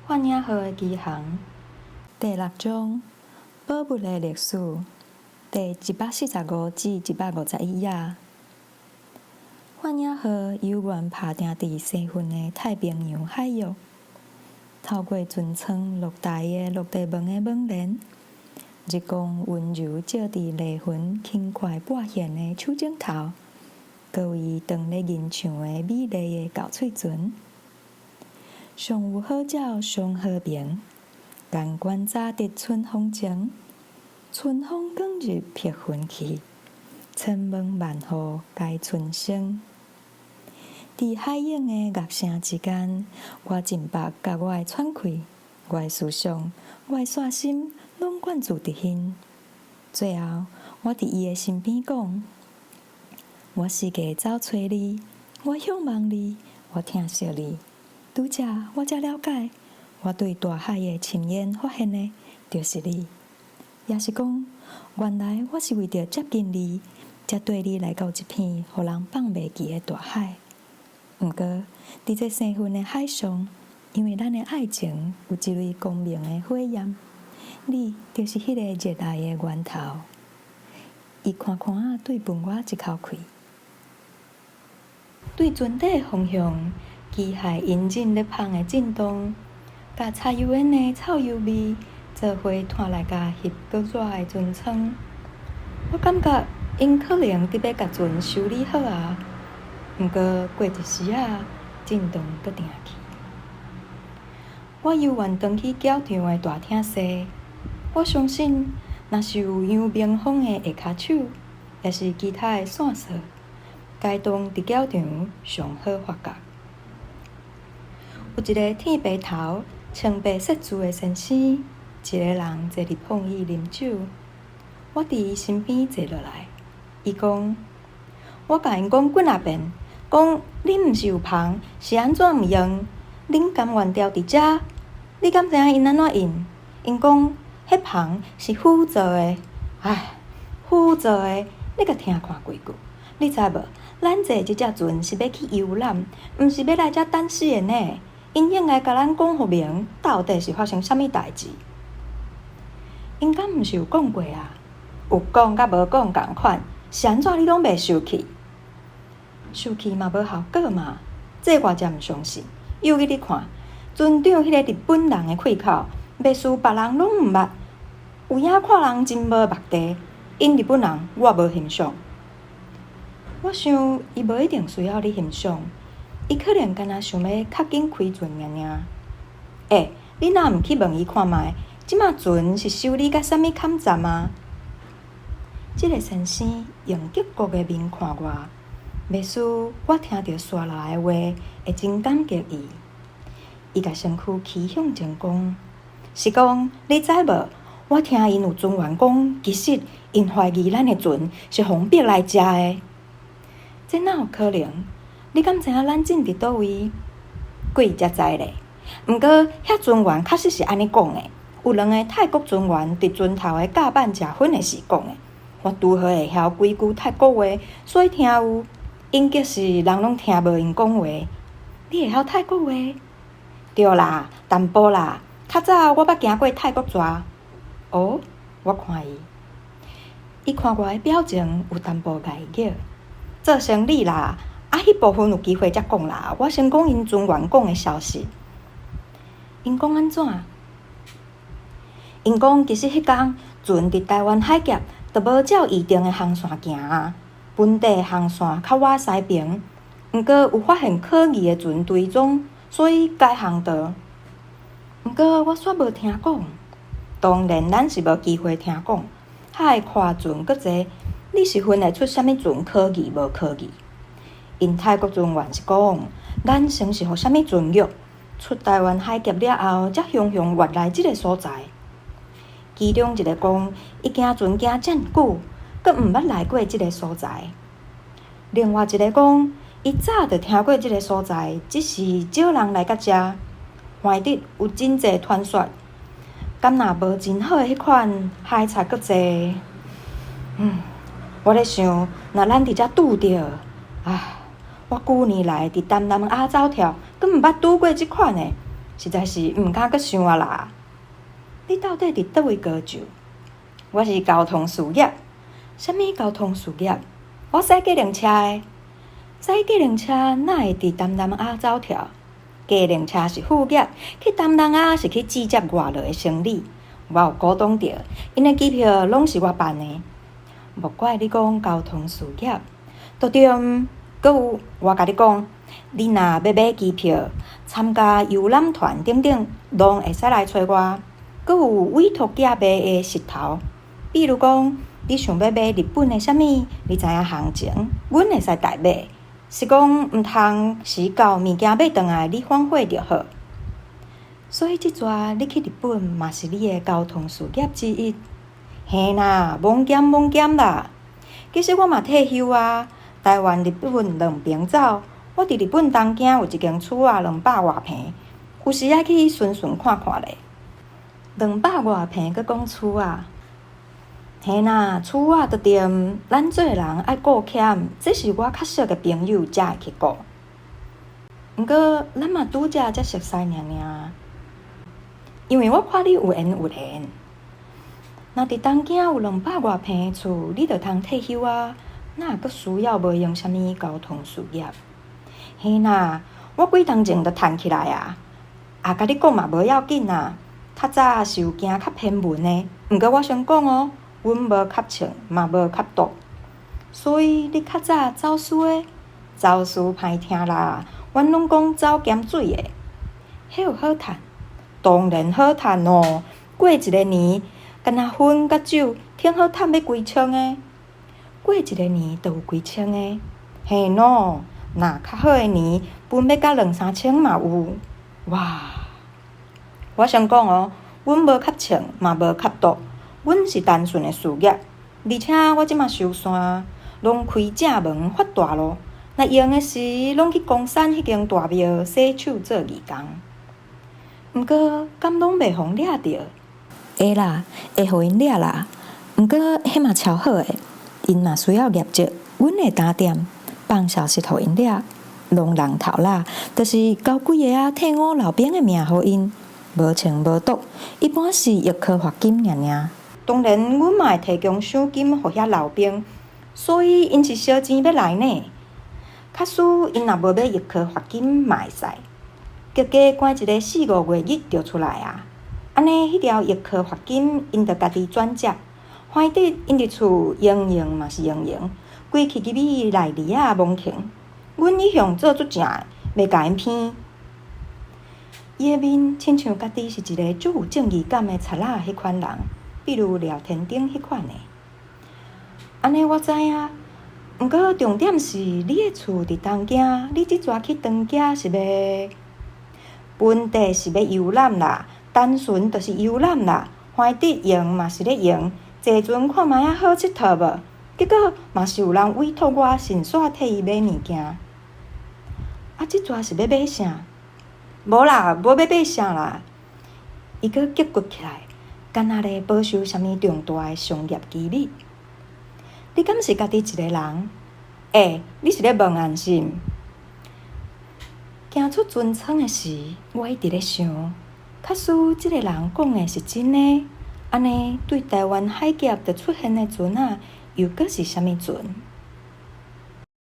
幻影號的機航第六章，寶物的歷史，第145至151頁。幻影號猶原拍定佇西雲的太平洋海域，透過船艙露台的落地門的門簾，日光溫柔照佇麗雲輕快撥弦的手指頭，閣有伊當咧吟唱的美麗的厚喙唇。上有好鳥上和平，甘願早得春風情，春風捲入碧雲去，千門萬戶皆春生。佇海湧的樂聲之間，我盡百共我的喘氣、我的思想、我的散心，攏灌注佇彼。最後，我佇伊的身邊講：我四界走揣你，我向望你，我疼惜你。拄才我才了解，我對大海的深淵發現的，就是你。也是講，原來我是為著接近你，才綴你來到這片予人放袂記的大海。毋過，佇這生分的海上，因為咱的愛情有一縷光明的火焰，你就是彼個熱愛的源頭。伊寬寬仔對分我一口氣，對船底方向，機械引擎咧芳的震動，佮柴油煙的臭油味，做伙湠來共翕閣熱的船艙。我感覺𪜶可能佇欲共船修理好啊，毋過過一時仔，震動閣定去。我猶原轉去攪場的大廳踅，我相信，若是有楊明峰的下跤手，抑是其他的線索，該當佇攪場上好發覺。有一个剃白頭、穿白色字的先生，一个人坐佇膨椅啉酒。我佇伊身邊坐落來，伊講：我共𪜶講幾若遍，講恁毋是有帆，是按怎毋用？恁甘願牢佇遮？你敢知影𪜶按怎應？𪜶講，彼帆是虎做的。唉，虎做的，你共聽看幾句，你知無？咱坐這隻船是欲去遊覽，毋是欲來遮等死的呢。𪜶應該共咱講予明，到底是發生啥物代誌？𪜶敢毋是有講過啊？有講佮無講仝款，是按怎你攏袂受氣？受氣嘛無效果嘛？這我才毋相信。尤其你看，船長彼个日本人的氣口，袂輸別人攏毋捌。有影看人真無目地，𪜶日本人我無欣賞。我想伊無一定需要你欣賞。伊可能干焦想欲較緊開船爾爾。欸，你若毋去問伊看覓？這馬船是修理甲啥物坎站啊？這个先生用德國的面看我，袂輸我聽著紲落來的話，會真感激伊。伊共身軀趨向前講，是講你知無？我聽𪜶有船員講，其實𪜶懷疑咱的船是予人逼來遮的。這哪有可能？你敢知影咱進佇佗位？鬼才知咧！毋過遐船員確實是按呢講的。有兩个泰國船員佇船頭的甲板食薰的時講的。我拄好會曉幾句泰國話，所以聽有。𪜶則是人攏聽無𪜶講話。你會曉泰國話？對啦，淡薄啦。較早我捌行過泰國蛇。哦，我看伊，伊看我的表情有淡薄訝異。做生理啦。啊，彼部分有機會才講啦。我先講𪜶船員講的消息。𪜶講按怎？𪜶講其實彼工船佇台灣海峽，就無照預定的航線行啊。本地的航線較倚西爿，毋過有發現可疑的船追蹤，所以改航道。毋過我煞無聽講。當然，咱是無機會聽講。遐个帆船閣濟，你是分會出啥物船可疑無可疑？𪜶泰國船員是講，咱先是予啥物船約出台灣海峽了後，才雄雄越來這个所在。其中一个講，伊行船行遮爾久，閣毋捌來過這个所在。另外一个講，伊早就聽過這个所在，只是少人來到遮。橫佇有真濟傳說，敢若無真好的彼款海賊閣濟。我咧想，若咱佇遮拄著，唉。我幾年來佇東南亞走跳，閣毋捌拄過這款的。實在是毋敢閣想啊啦。你到底佇佗位高就？我是交通事業。啥物交通事業？我駛計程車的。駛計程車哪會佇東南亞走跳？計程車是副業，去東南亞是去接外勞的生理。我有鼓動著，𪜶的機票攏是我辦的。莫怪你講交通事業，都對。閣有，我共你講，你若欲買機票、參加遊覽團等等，攏會使來揣我。閣有委託寄賣的實頭，比如講，你想欲買日本的啥物，你知影行情，阮會使代買。是講毋通時到物件買轉來，你反悔就好。所以這逝你去日本嘛是你的交通事業之一。嘿啦，罔減罔減啦。其實我嘛退休啊，台灣、日本兩邊走。我佇日本東京有一間厝仔兩百外坪，有時愛去巡巡看看咧。兩百外坪閣講厝仔，嘿啦，厝仔就對，咱做人愛顧儉，這是我較熟的朋友才會去顧。毋過咱嘛拄才才熟似爾爾，因為我看你有緣有緣。若佇東京有兩百外坪的厝，你就通退休啊！哪會閣需要無閒啥物交通事業？嘿啦，我幾冬前就趁起來啊！啊，共你講嘛無要緊啦。較早是有行較偏門的，毋過我先講哦，阮無合銃，嘛無吸毒，所以你較早走私的，走私歹聽啦，阮攏講走鹹水的，彼有好趁？當然好趁哦！過一个年，干焦薰佮酒，挺好趁欲幾千个。過一个年就有幾千个，嘿喏，若較好的年，分欲甲兩三千嘛有。哇！我先講哦，阮無合銃，嘛無吸毒，阮是單純的事業。而且我這馬收山，攏開正門發大路，若閒的時，攏去岡山彼間大廟洗手做義工。毋過，敢攏袂予𪜶掠著？會啦，會予𪜶掠啦。毋過，彼嘛超好的，𪜶若需要業績，阮會擔店放消息予𪜶掠，攏人頭啦，就是交幾个仔退伍老兵的名予𪜶，無銃無毒，一般是易科罰金爾爾。當然，阮嘛會提供賞金予遐老兵，所以𪜶是燒錢欲來呢。假使𪜶若無欲易科罰金嘛會使，加加關一个四五月日就出來啊。按呢，彼條易科罰金𪜶就家己轉接，反正𪜶佇厝閒閒嘛是閒閒，規氣入去內裡仔罔停。阮一向做足正的，袂共𪜶騙。伊的面親像家己是一个足有正義感的賊仔彼款人，比如廖添丁彼款的。按呢我知影，毋過重點是你的厝佇東京，你這逝去長崎是欲本地是欲遊覽啦，單純就是遊覽啦，反正閒嘛是咧閒，坐船看覓仔好𨑨迌無？結果嘛是有人委託我順紲替伊買物件。啊，這逝是欲買啥？無啦，無欲買啥啦。伊閣激骨起來，敢若咧保守啥物重大的商業機密。你敢是家己一个人？欸，你是咧問按是毋？行出船艙的時，我一直咧想，假使這个人講的是真的，按呢對台灣海峽著出現的船仔，又閣是啥物船？